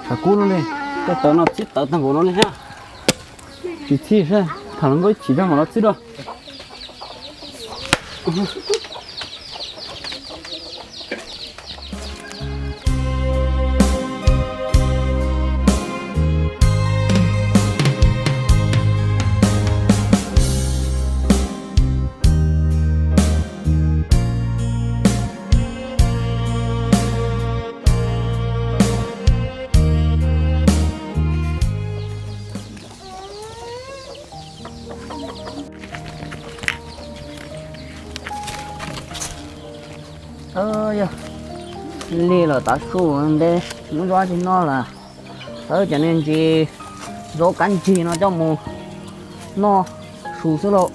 Tshav kub no li, tej tawv no txhib tawv tag npaum no li thiab. Tsis txhib seb, tham hluas nkauj ib chim zog mam los txhib dua. Yog li los tav su ntev, muab zov tsis noj lawm. Tawb cov niag ntsis zaub kab ntsig no coj mus noj su xwb lauj.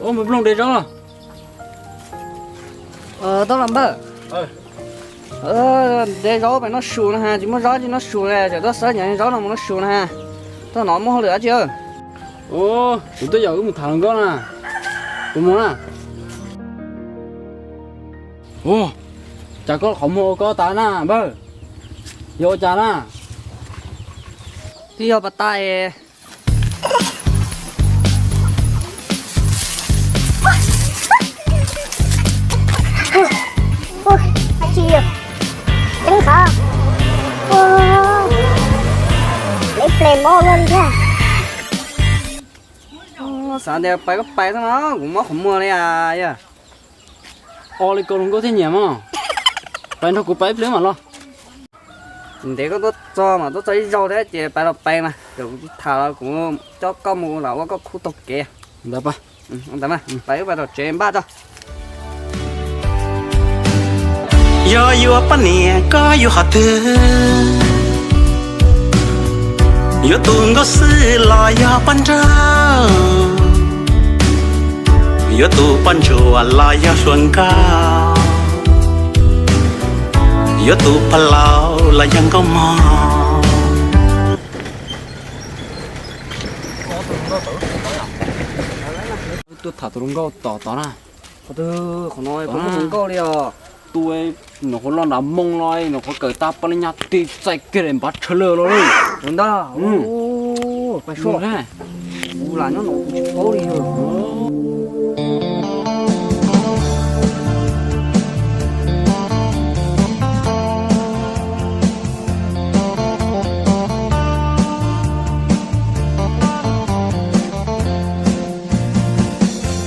Ua, mus ploog de zaub los. Tau los npawg. De zaub pem noj su no ha, tsis muaj zaub tsis noj su li, tseem tuaj xawb cov zaub no mus noj su no ha. Tuaj no muaj hauj lwm dab tsi? Kuv tuaj yaum wb mus tham hluas nkauj na. Kuv mus na. Ua, cas koj qhov muag ua koj tas na npawg? Yog ua cas na? Twb yog pas tas. Ua, dab tsi yog? Ceeb qhov. Ua, leb ple mob luaj li thiab. Xav tias pais koj pais xwb no, kuv mob qhov muag li as yog. O li koj hluas nkauj thiaj nyiam mog. Pais nrog kuv pais ib pliag mam los. Ntev koj tuaj txog mas tuaj txog ib zaug thiab ces pais los pais mas, kuv tsis tham los kuv coj koj mus lam ua koj khub taug kev. Ntawd, pais wb pais tom tsev npaj tso. Yog yuav poj niam koj yuav qhov twg? Yuav tus nkauj xwb los yog poj nrauj? Yuav tus poj ntsuam los yog hluas nkauj? Yuav tus pog laus los yog nkauj mog? Tuaj tham tus hluas nkauj tom tod na. Qhov twg? Qhov no puas muaj hluas nkauj li os? Tus, nws qhuav los nram moo los, nws qhuav kawm tag pas li nyas ti txais kiag daim npav tshawv lawm los li. Tus ntag. Pais soj. Kuv lam nyob no kuv tsis paub li os.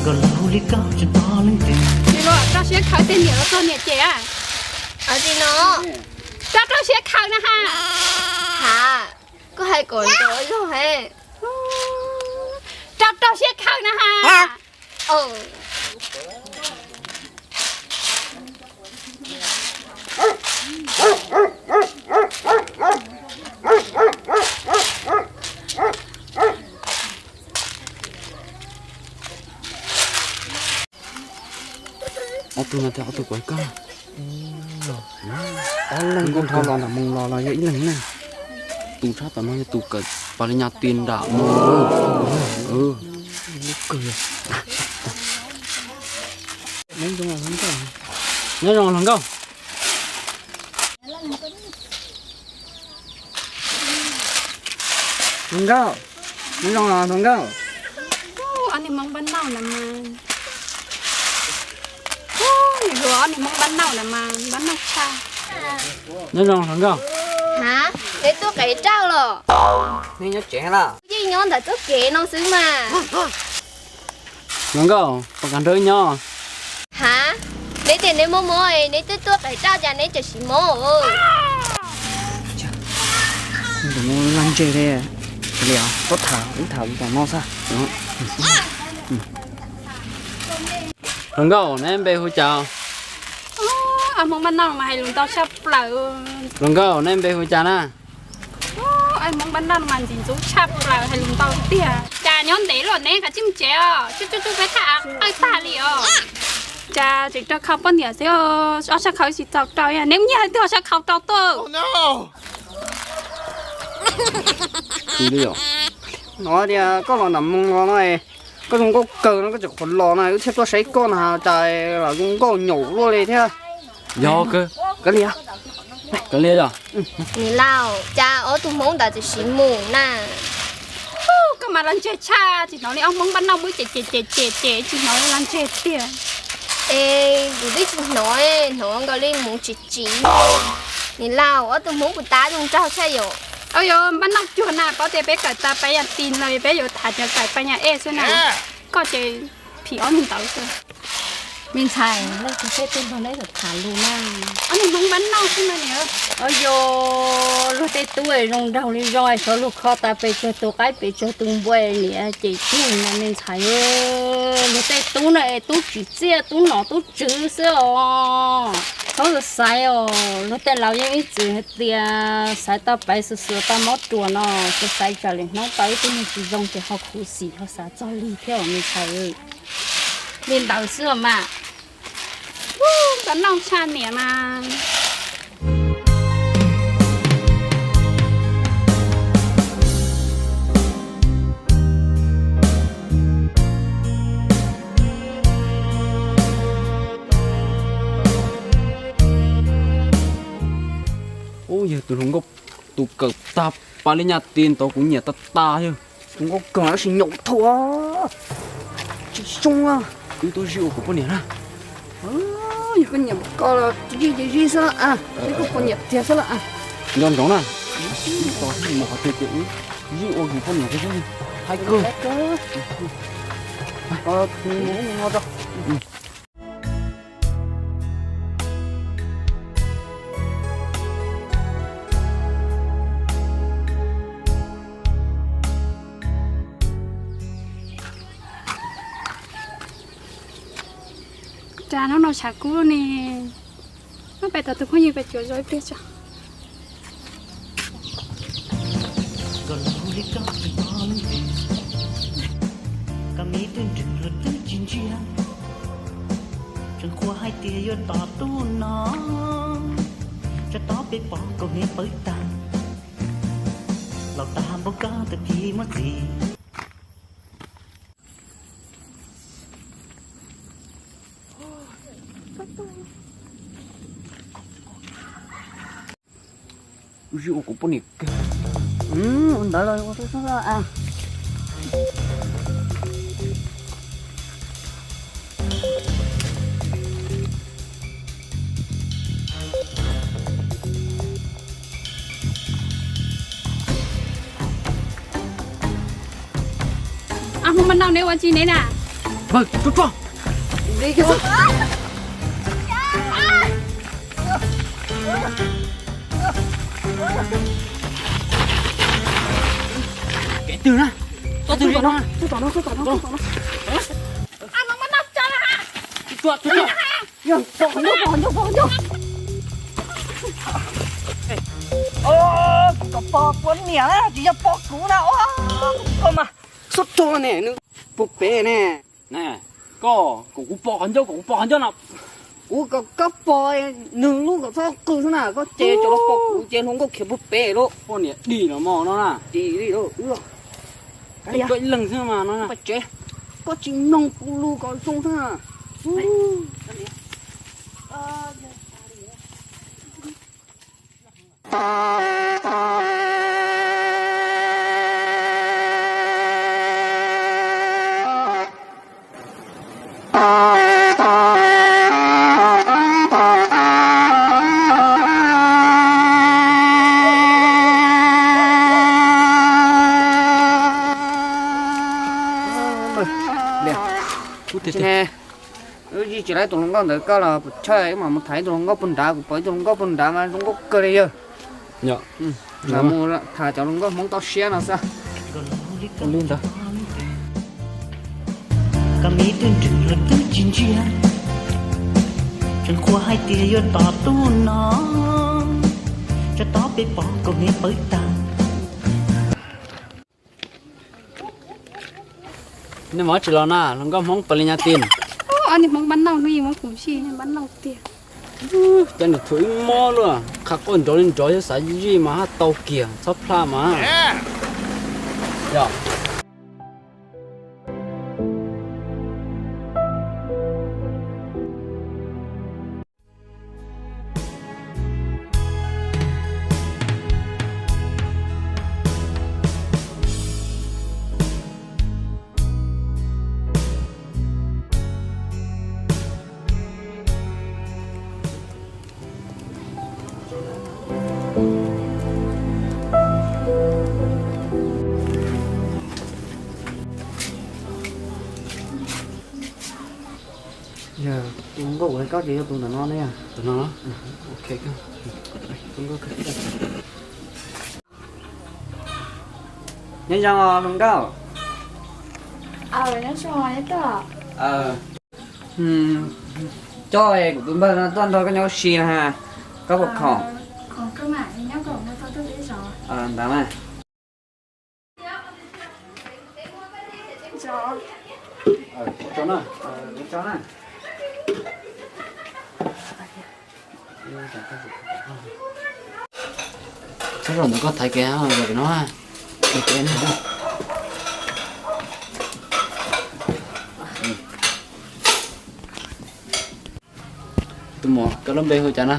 Nkauj laug li koj tsis nto leej twg. Tsis los rau siab khaws tej niam los txog niam cem a. Hais li no. Rau rau siab khaws na ha. Ha, koj hais kom nrov zog he. Rau rau siab khaws na ha. Ob tug no thiab ob tug kuv koj. Ob leeg nkauj nrog los nram moo los los yog ib leeg na. Tus tshaj tawm no yog tus kawm pas li nyas ti nram moo. Nyob zoo hluas nkauj. Hluas nkauj, nyob zoo hluas nkauj. Ob niag Hmoob npab nauj na mas. Ob niag Hmoob npab nauj na mas npab nauj tshaj. Nyob zoo hluas nkauj. Ha, neb tuaj qev rauj los? Neb nyob tsev na. Yeej nyob ntawm txoj kev no xwb mas. Hluas nkauj, puas kam nrog wb nyob? Ha, neb tias neb mob mob, neb twb tuaj qev rauj cas neb tseem mob? Tus no lag ntseg li, li txhob tham, wb tham tom no xwb. Hluas nkauj, neb npe hu cas? Hmoob npab nauj mas hais lus ntau tshaj plaws. Hluas nkauj, neb npe hu cas na? Hmoob npab nauj mas ntxim ntxub tshaj plaws, hais lus ntau tiag. Cas nyob ntev luaj neb kav tsij mus tsev os, tsuj tsuj tsuj peb thaj av qawj tag li os. Cas tseem rau khau poj niam xwb, ob sab khau tsis txaus rau, neb mus nyiag twg ob sab khau rau tuaj. Li os, no tias koj los nram moo no no, koj zoo nkauj kawg no koj tseem qhuav los na, wb thiaj tuaj saib koj na, cas los zoo nkauj nyaum luaj li thiab. Yog kawg. Kav liam, kav liam yog. Niam laus, cas ob tug Hmoob ntawd txawm sim mus na? Koj mas los ntseg tshaj, tsis hnov li ob Hmoob npab nauj muab cem cem cem cem cem tsis hnov los ntseg tiag. Es kuv twb tsis hnov, hnov nkaus li mus tsis tsis. Niam laus, ob tug Hmoob puas tab zoo nraug tshaj yom? Au yog npab nauj cuag na, paub tias peb kawm tas pab yam ti no peb yuav tham cov kawm pab yam ej xwb na. Koj ces phim ob niag ntawd xwb. Me ntxhais, leej twg tej tug nrog neb tham lus na? Ob niag Hmoob npab nauj xwb no niam. Au yog, luag tej tub zoo nraug li zoo, xyov luag kho tas pes tsawg tus qaib pes tsawg tus npua niam cem tiag na me ntxhais. Luag tej tub no es tub tsim txiaj tub nom tub tswv xwb os. Txhob xaiv os, luag tej laus yeej ib txwm hais tias xaiv tau paiv xuas xuas tau mob ruas no, xaiv tsam lwm hnub tau ib tug neeg tsis zoo ces ho khuv xim ho xav txog lig thiab os me ntxhais. Li ntawd xwb os mas. Ub, tau noj tshaj niam mas. Ub, yog tus hluas nkauj tus kawm tag pas li nyaj ti ntawd kuv nyiam tag tas yog. Tus nkauj kawg tab sis nyaum thau tsis zoo. Kuv tuaj zij ua kuv poj niam na. Yog koj nyiam koj los zij ces zij xwb las, kuv poj niam tiag xwb las. Nco ntsoov na, tos mus qhov twg ces wb zij ua kuv poj niam tiag xwb. Hais kawg. Cas hnub no tshav kub ne, muab pais tom tus phooj ywg pem cuav zov ib pliag tso. Koj me tub nrwg luag twb tsis ntsia, tseem qhuas hais tias yuav tos tub no, tsov tob peb pom kaum hniav pawv tag, laus tas npaum koj tus phim muab txis. Zij ua kuv poj niam kawg. Ua ntawd los ua xwb xwb. Ab, Hmoob Npab Nauj, neb ua tsi neb na? Kev twg na? Txhob twg li no. Yog pom qhov ncauj, pom qhov ncauj, pom qhov ncauj. Koj pom kuv niam na, tsis yog pom kuv na. Koj mas xub tuag ne, nws puag pem ne. Koj kom kuv pom qhov ncauj, kom kuv pom qhov ncauj no. Kuv kom koj pom nws lub kom txhob qw xwb na, koj ces cov los pom kuv ces hluas nkauj khiav puag pem lawm. Poj niam dim los mog no na. Dim li lawm. Koj ib leeg xwb mas no na. Koj tsis mloog kuv lus kom zoo xwb na. Wb tsis laib tus hluas nkauj ntawd, koj los puas tshaj, wb mam mus tham ib tug hluas nkauj puag nrad, kuv pom ib tug hluas nkauj puag nrad mas zoo nkauj kawg li yawg. Mus tham cov hluas nkauj Hmoob toj siab no xwb. Ua li ntawd. Koj me ib tug nrwg luag twb tsis ntsia, tseem qhuas hais tias yuav tos tuaj no, tsov tob peb pom kaum hnev pawv tag. Nej mus tsis los na, hluas nkauj Hmoob Palees Nyas Tees. Ob niag Hmoob npab nauj hnub ib muab kuv zij npab nauj tiag. Cov niag thuam ib mob luaj, qha quaj nrov li nrov, xav zij mas haj tau kiag, txhob plaj mas. Yog. Yog tus nkauj kuv hais koj ces yog tus ntawm no ne. Tus no. Ok. Nyob zoo hluas nkauj. Coj kuv tus npawg no tuaj nrog koj nyob ua si na. Koj puas khoom? Ntawd mas. Sab zaum ntawd koj thaiv kev, zaum no. Tus muam, koj lub npe hu cas na?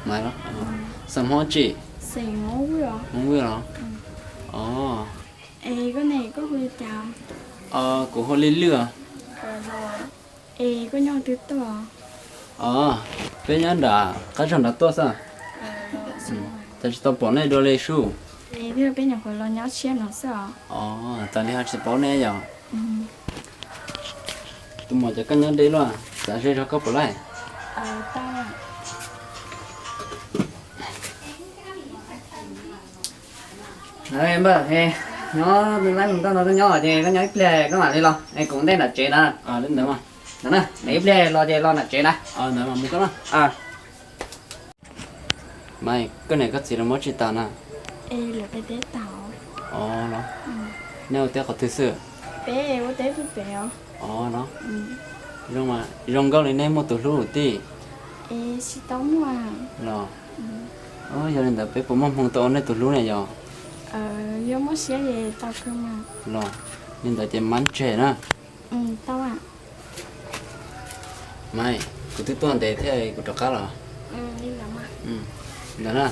Maiv los? Xeem Hmoob tsi? Hmoob Vwj los? Os. Kuv hu Li Lwj os. Es koj nyob twg tuaj? Os, peb nyob nram qab zog nrad tuaj xwb. Cas tsis tau pom nej dua li sub? Peb nyuam qhuav los nyob tshiab no xwb os. Os, tas li ho tsis paub nej yom? Tus muam, cas koj nyob deb luaj, xav ze zog koj puas laij? Npawg, nyob laib mus toj no tuaj nyob ces koj nyob ib pliag koj mam li los es kuv ntej nram tsev na. Li ntawd mas. Ib pliag los ces los nram tsev na. Maiv, koj niam koj txiv lawv mus tsis tas na? Os, los nej ua teb qhov twg xwb? Os, los zoo nkauj li nej muaj tus hlub tij. Los, yog li ntawd peb puas muaj hmoo tau ua nej tus hlub ne yom? Los, li ntawd ces mab tseg na. Maiv, kuv twb tuaj ntev thiab kuv rov qab los. Ntawd na.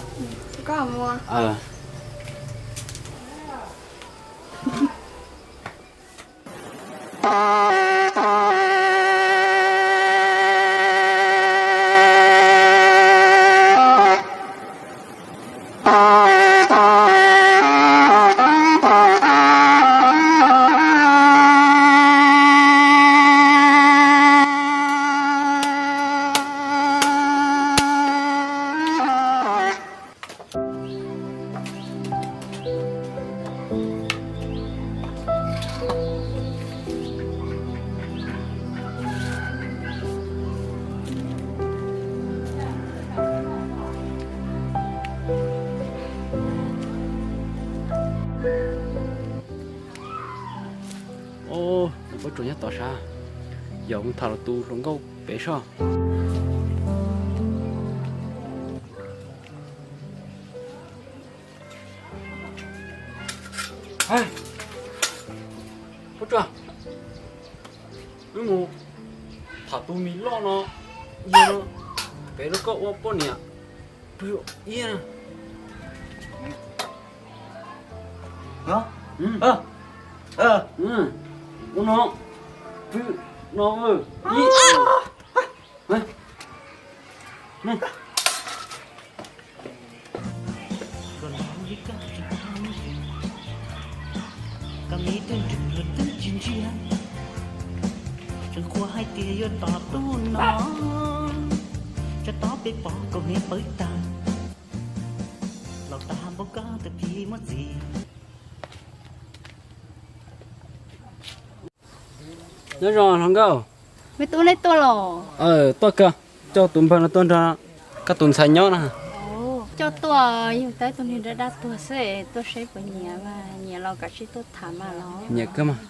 Os, nws puab tsuas nyob tod sab, yog mus tham los tus hluas nkauj pem soj. Puab tsuas, wb mus tham tus me loj no, yog no, pem lub koj ua poj niam pw ib. Ua no, pw no, ib. Tias yuav tos tub no, tso tov peb pom kaus hniav pawv tag, los tag npaum koj tus phim muaj txiv. Nyob zoo hluas nkauj. Me tub, neb tuaj los? Tuaj kawg, coj tus npawg no tuaj nrog koj tus ntxhais nyob na. Coj tuaj yug tau tus niag dab dab tuag xwb, tuaj seb puas nyiam, nyiam los kav tsij tuaj tham mas los. Nyiam kawg mas.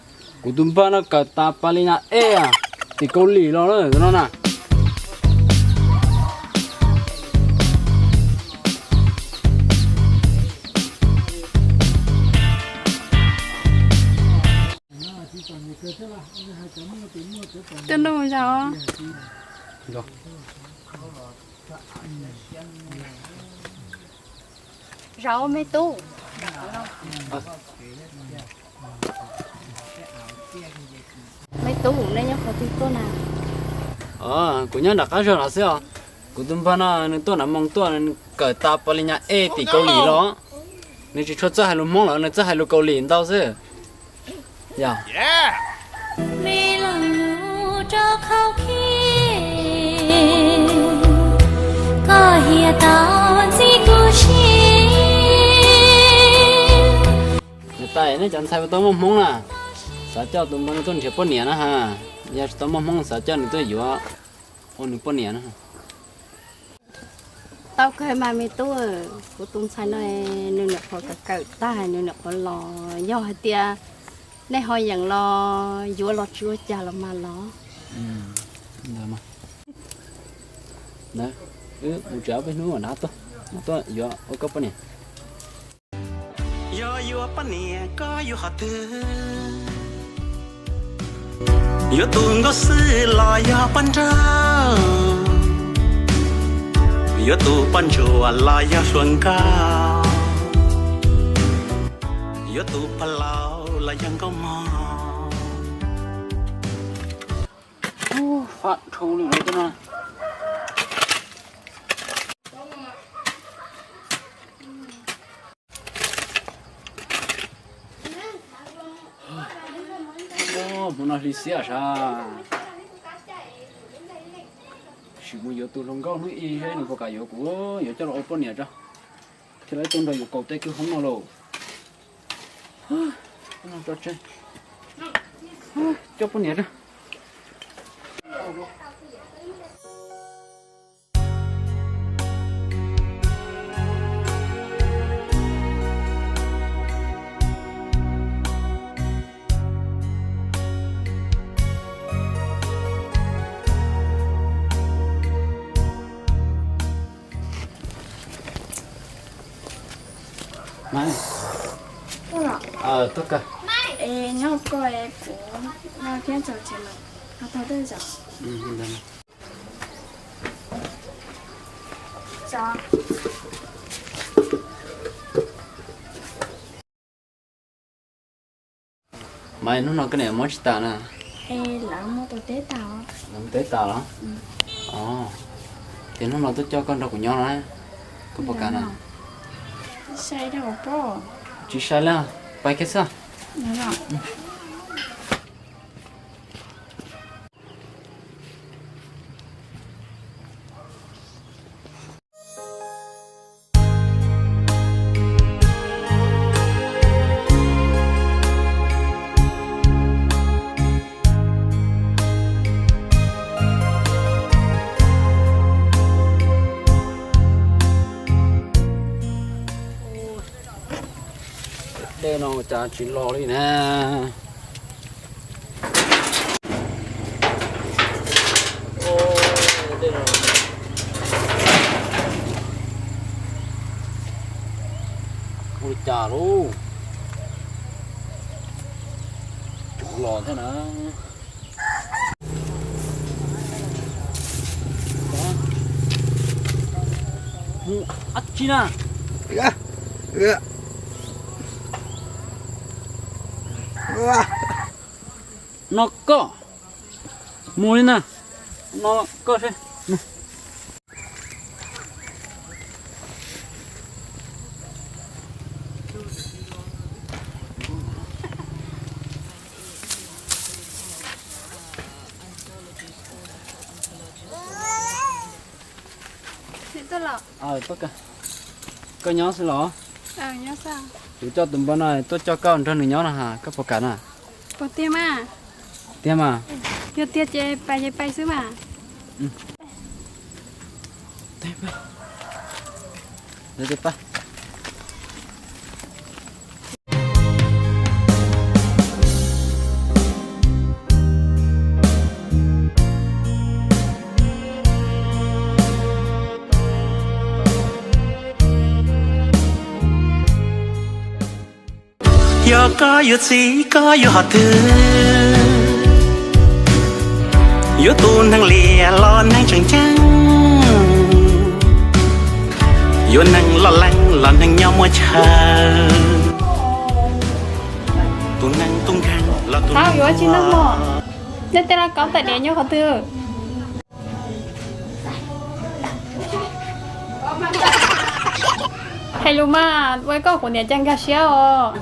Kuv tus npawg no kawm tas pas li nyas ej, tim Kaus Lim los na tus no na. Tuaj nrog mus zaum. Zaum me tub. Me tub, neb nyob qhov twg tuaj na? Kuv nyob nram qab zog no xwb os. Kuv tus npawg no nws tuaj nram moo tuaj, nws kawm tas pas li nyas ej tim Kaus Lim los. Nws tsis tshua txawj hais lus Hmoob los nws txawj hais lus Kaus Lim ntau xwb. Yog. Me laus lus rau khau khib, koj hiam tau ntxim kuv siab. Niam tais, nej cov ntxhais puas tau muaj hmoob na? Xav coj tus npawg no tuaj nrhiav poj niam na ha. Yog tsis tau muaj hmoob xav coj nws tuaj yuav ua nws poj niam na. Tau kawg mas me tub, kuv tus ntxhais no nws nyuam qhuav kawm kawm tag nws nyuam qhuav los, yog hais tias nej ho yeem los yuav los tsis ua cas los mas los. Ntawd mas, wb mus tsev ob peb hnub mam rov tuaj, mam tuaj yuav ua koj poj niam. Yog yuav poj niam koj yuav qhov twg? Yuav tus nkauj xwb los yog poj nrauj? Yuav tus poj ntsuam los yog hluas nkauj? Yuav tus pog laus los yog nkauj mog? Fab dhau li no. Hmo no hli xiab sas. Sim mus yuav tus hluas nkauj hnub ib seb nws puas kam yuav kuv, yuav coj los ua poj niam tso. Thiaj li tuaj nrog yus kaus tej kwj hoob no lauj. Coj poj niam tso. Tuaj kawg. Es nyob koj es kuv nyob thiab txog tsev mas ho tau tej zaum. Mas hnub no koj niam muab tsis tas na? Lawv muab tau teb tas. Lawv muab teb tas los? Ces hnub no tuaj coj koj nrog kuv nyob na, koj puas kam na? Tsis sai li, pais kiag xwb. Dej no cas tsis los li na. Ua li cas lauj? Tsuv los thiab na. Mus ab tsi na. No koj mus li na. No koj seb. Koj nyob xwb los? Kuv coj tus npawg no tuaj coj koj nrog nws nyob no ha, koj puas kam na? Tiag mas. Yog tiag ces pais ces pais xwb mas. Yog koj yuav txiv koj yuav qhov twg, yuav tus neeg liam los neeg tseem ceeb, yuav neeg loj leeb los neeg nyob muaj chaw, tus neeg tub nkeeg los tus neeg yuav tsis noj mov. Nej tej laj kaub tais diav nyob qhov twg? Hais lus mas ua koj kuv niam cas nkag siab os.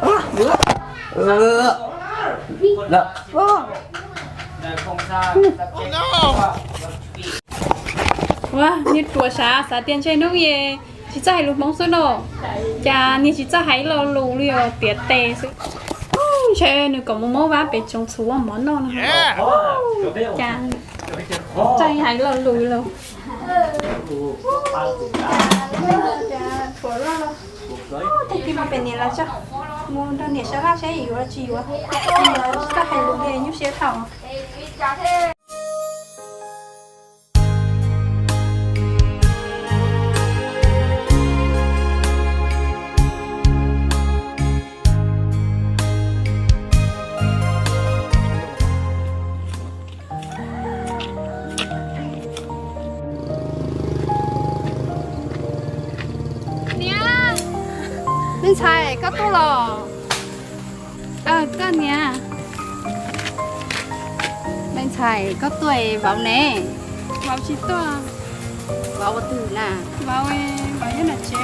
Ua niag ruam, xav xav tias ntshe hnub ye tsis txawj hais lus Hmoob xwb no, cas niag tsis txawj hais lo lus li os, tiav tes xwb. Ntshe nws kom mus muab vab pem tsoov txhuv ua mov noj no. Cas txawj hais lo lus los. Tag kis mas pem niam lawv tso, mus nrog niam sab laj seb yuav los tsis yuav. Tsis txawj hais lus li nyuaj siab thaum. Niam, me ntxhais koj tuaj los? Koj niam. Me ntxhais koj tuaj, vauv ne? Vauv tsis tuaj. Vauv ua twg na? Vauv, vauv nyob nram tsev.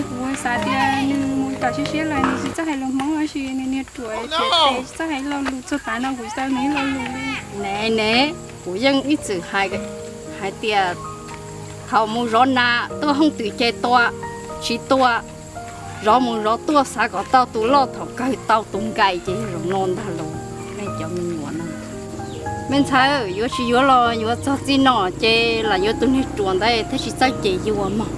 Kuv xav tias nws mus tom siab siab lawm, nws tsis txawj hais lus Hmoob, tab sis nws niag ruam tiav tes tsis txawj hais lo lus, txog tav no kuv tsis tau nws ib lo lus li. Ne ne, kuv yeej ib txwm hais, hais tias thaum mus zov nas tuaj hooj twm ces tua, tsis tua, zov mus zov tuaj xav kom tau tus loj, thaum kawg tau tus nkais ces yog zaum no ntag los. Nej cov me nyuam no, me ntxhais, yuav tsis yuav los yuav txog txij no ces lam yuav tus niag ruam ntawd thiaj tsis txawj cem yus mog.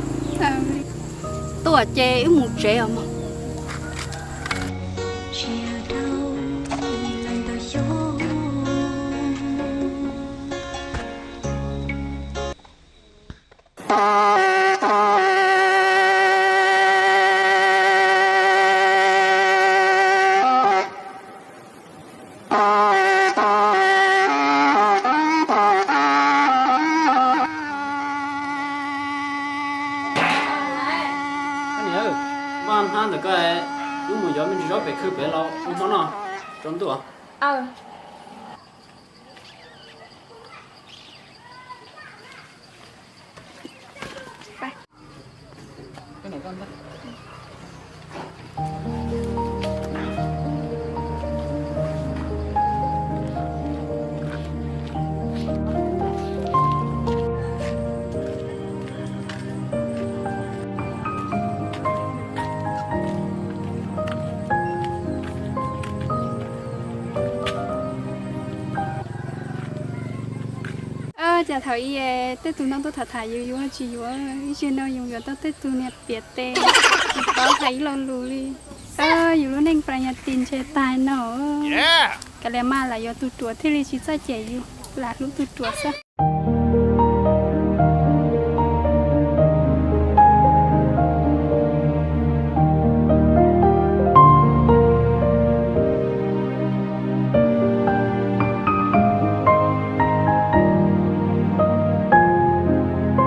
Tuaj ces wb mus tsev os mog. Vaj hnab ntawm ko, wb mus yov me ntsis zaub pem khw pem los ua hmo noj tsaus ntuj. Cas thaum i tej tug no tuaj tham tham yus yuav los tsis yuav, ib tsam no yus yuav tau tej tug niag piav tes tsis paub hais ib lo lus li. Yus lub neej plas nyas tis ntshe tag no. Kav liam mas, lam yuav tus ruam thiaj li tsis txawj cem yus, lam hlub tus ruam xwb.